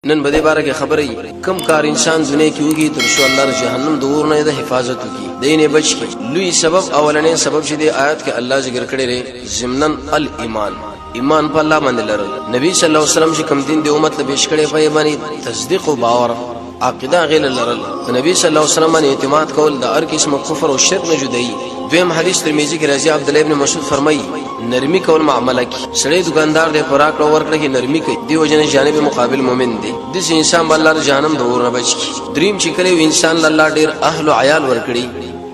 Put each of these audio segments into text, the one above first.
نن به دې باره کې خبرې کم کار انسان دنیا کې وږي تر څو الله جهنم د اور نه د حفاظت وکړي، دینه بچ کی. لوی سبب، اولنې سبب چې د آیات کې الله ذکر کړی دی، ضمناً الایمان، ایمان په الله باندې لرل. نبی صلی الله علیه وسلم چې کوم دین د امت له پیش کړی، په باندې تصدیق او باور، عقیده غیر لرل، نبی صلی الله علیه وسلم باندې اعتماد کول، د هر قسم کفر او شرک نه جدایي. دویم حدیث ترمذی کې راځي، عبد الله ابن مسعود فرمایي، نرمي کول معاملې کې. سړی دکاندار دی، خوراک او ورکړه کې نرمي کوي، دی وجنه جانب مقابل مؤمن دی، د انسان بل الله جهنم د اور نه بچ کی. دریم، چې کله انسان الله ډیر اهل او عیال ورکړي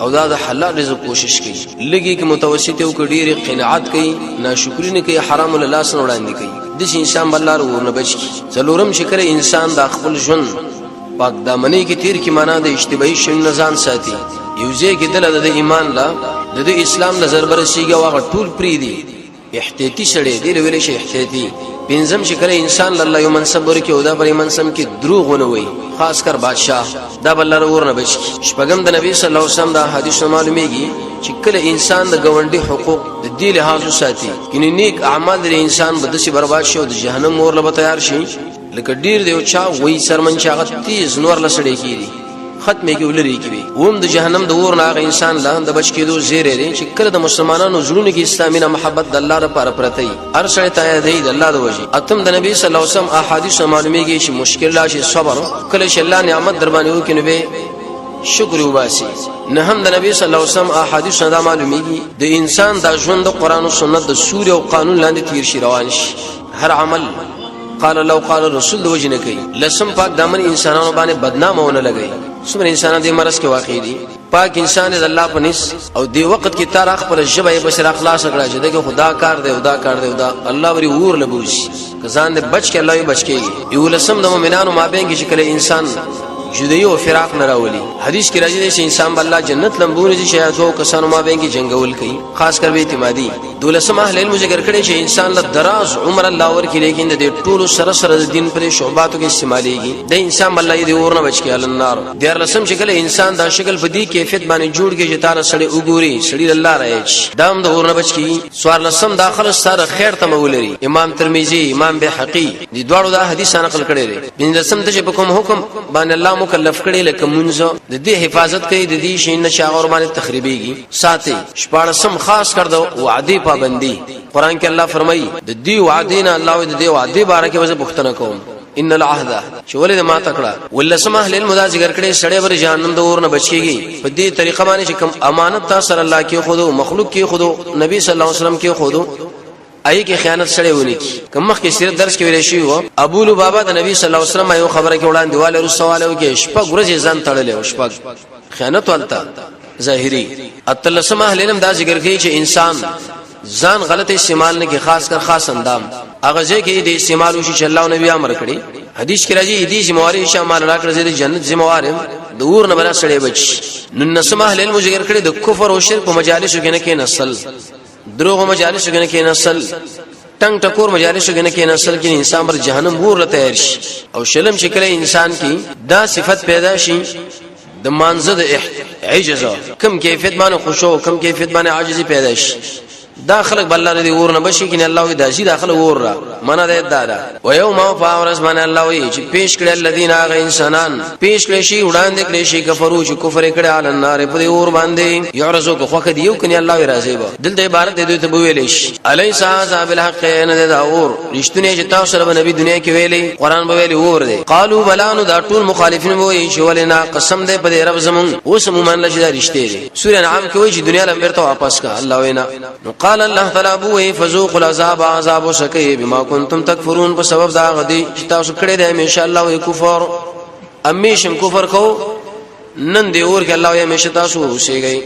او دا د حلال رزق کوشش کوي، لګي کې متوسط او ډیر قناعت کوي، ناشکری نه کوي، حرام له لاس نه وړاندې کوي، د انسان بل الله ور نه بچ کی. څلورم، چې کله انسان د خپل ژوند پاک دامنې کې تیر کی، معنا د اشتباهي شین نه ځان ساتي، یو ځای کې دله د ایمان لا د اسلام نظر برسیږي او هغه ټول پری دی، احتیاطي سړی دی ویل شي احتیاطي. پنځم، چې کله انسان الله یو منصب ورکي او دا پر منصب کې دروغ ونه وي، خاص کر بادشاہ، دا بل ور نه بچ. شپږم، د نبی صلی الله علیه وسلم دا حدیث معلومیږي چې کله انسان د گاونډي حقوق د دې لحاظ ساتي، کینه نیک اعمال د انسان بد شي، برباد شي او د جهنم ور له تیار شي. لکه ډیر دی چا وای سرمن چې هغه تیز نور لسړی کیږي، ختمه کې ولري کې. ووم، د جهنم د اور نه هغه انسان لا د بچ کېدو زیری دی چې کله د مسلمانانو زړونو کې اسلامي نه محبت د الله لپاره پرته وي، هر سړی ته دی د الله د وجه. اتم، د نبی صلی الله علیه وسلم احادیث معلومیږي چې مشکل راشي صبر، کله چې الله نعمت در باندې وکړي نو به شکر وباسي. نه هم د نبی صلی الله علیه وسلم احادیث نه معلومیږي د انسان د ژوند د قران او سنت د سوري او قانون لاندې تیر شي، روان شي، هر عمل قال الله قال رسول د وجنه کوي. لسم، پاک دامن انسانانو باندې بدنام ونه لګي. څومره انسانان دې مرض کې واقع دي. پاک انسان د الله په نس او دی وخت کې تار خپل ژبه یې بس را خلاص کړه چې دغه خدا کار دی او دا کار دی او دا الله وري ور لبوس کزان دې بچ کې الله یې بچ کېږي. یو لسم، د مؤمنانو مابین کې چې کله انسان جدي او فراق نه راولي. حدیث کې راځي چې انسان بل الله جنت لمبونه چې شاید کسانو مابین کې جنگول کوي، خاص کر به اعتمادي. دولسم، اهل علم ذکر کړي چې انسان له دراز عمر الله ورکړي، لیکن د ټولو سره سره د دین پر شعباتو کې استعماليږي، د انسان بل الله دې اور نه بچ کې النار. دیار لسم، چې کله انسان دا شکل په دې کیفیت باندې جوړ کې چې تعالی سړی وګوري، سړی الله راځي، دام د اور نه بچ کی. سوار لسم، داخله سره خیر ته مولري. امام ترمذی، امام بیهقی دي دواړو دا حدیث نقل کړي دي. پنځلسم، ته چې په کوم حکم باندې الله مکلف کړي، لکه مونږ، د دې حفاظت کوي، د دې شي نه شاغور باندې تخریبيږي ساتي. شپاړسم، خاص کر د وعده پابندي. قران کې الله فرمایي د دې وعده نه الله د دې وعده باره کې وځه پښتنه کوم، ان العهد چې ولې ما تکړه. ولسم، اهل علم دا ذکر کړي، سړی بر جهنم د اور نه بچيږي په دې طریقه باندې چې کوم امانت تاسو سره الله کې خودو، مخلوق کې خودو، نبی صلی الله علیه وسلم کې خودو، ای کې خیانت سره ونی کی. کوم مخ کې سیرت درس کې ویل شي وو، ابو لبابا د نبی صلی الله علیه وسلم یو خبره کې وړاندې والے رسواله کې شپږ ورځې ځان تړلې او شپږ خیانت ولتا ظاهری. اتلسم، اهل علم دا ذکر کوي چې انسان ځان غلط استعمال نه کې، خاص کر خاص اندام هغه ځای کې د استعمال وشي چې الله او نبی امر کړی. حدیث کې راځي، دې ذمہواری شامل راکړه، زه د جنت ذمہوار د اور نه بلا سړی بچ. نو نسمه، اهل علم ذکر کړي د کفر او شرک په مجالسو کې نه کې نسل، دروغ مجالس کې نه کې نسل، ټنګ ټکور مجالس کې نه کې نسل کې انسان بر جهنم ور له تیار شي. او شلم، چې کله انسان کې دا صفت پیدا شي د مانزه د عجز، کم کیفیت باندې خوشو، کم کیفیت باندې عاجزي پیدا شي، دا خلق بل الله دې ور نه بشي کینه. الله وی داسي داخله ور را معنا ده دا ده. و یوم فاورس باندې الله وی چې پیش کړي الذین هغه انسانان پیش کړي شي، وړاندې کړي شي، کفرو چې کفر کړي، علی النار په اور باندې، يعرضو کو خوخه دیو کني الله وی راضي به. دلته عبارت دې ته ویل شي الیس هذا بالحق، نه دا اور رښتونه چې تاسو سره نبی دنیا کې ویلي، قران به ویلي اور دی. قالو بلانو دا ټول مخالفین وایي چې ولنا قسم دې په رب زمون اوس مو مان لږه رښتې دي. سورہ انعام کې وایي چې دنیا لم بیرته واپس کا الله وینا. نو قال الله تعالی بو فذوقوا العذاب، عذاب وسکي، بما كنتم تکفرون، په سبب دا غدي چې تاسو کړی دی همیشه الله وی کفر، همیشه کفر کو، نن دی اور کې الله وی همیشه تاسو اوسېږئ.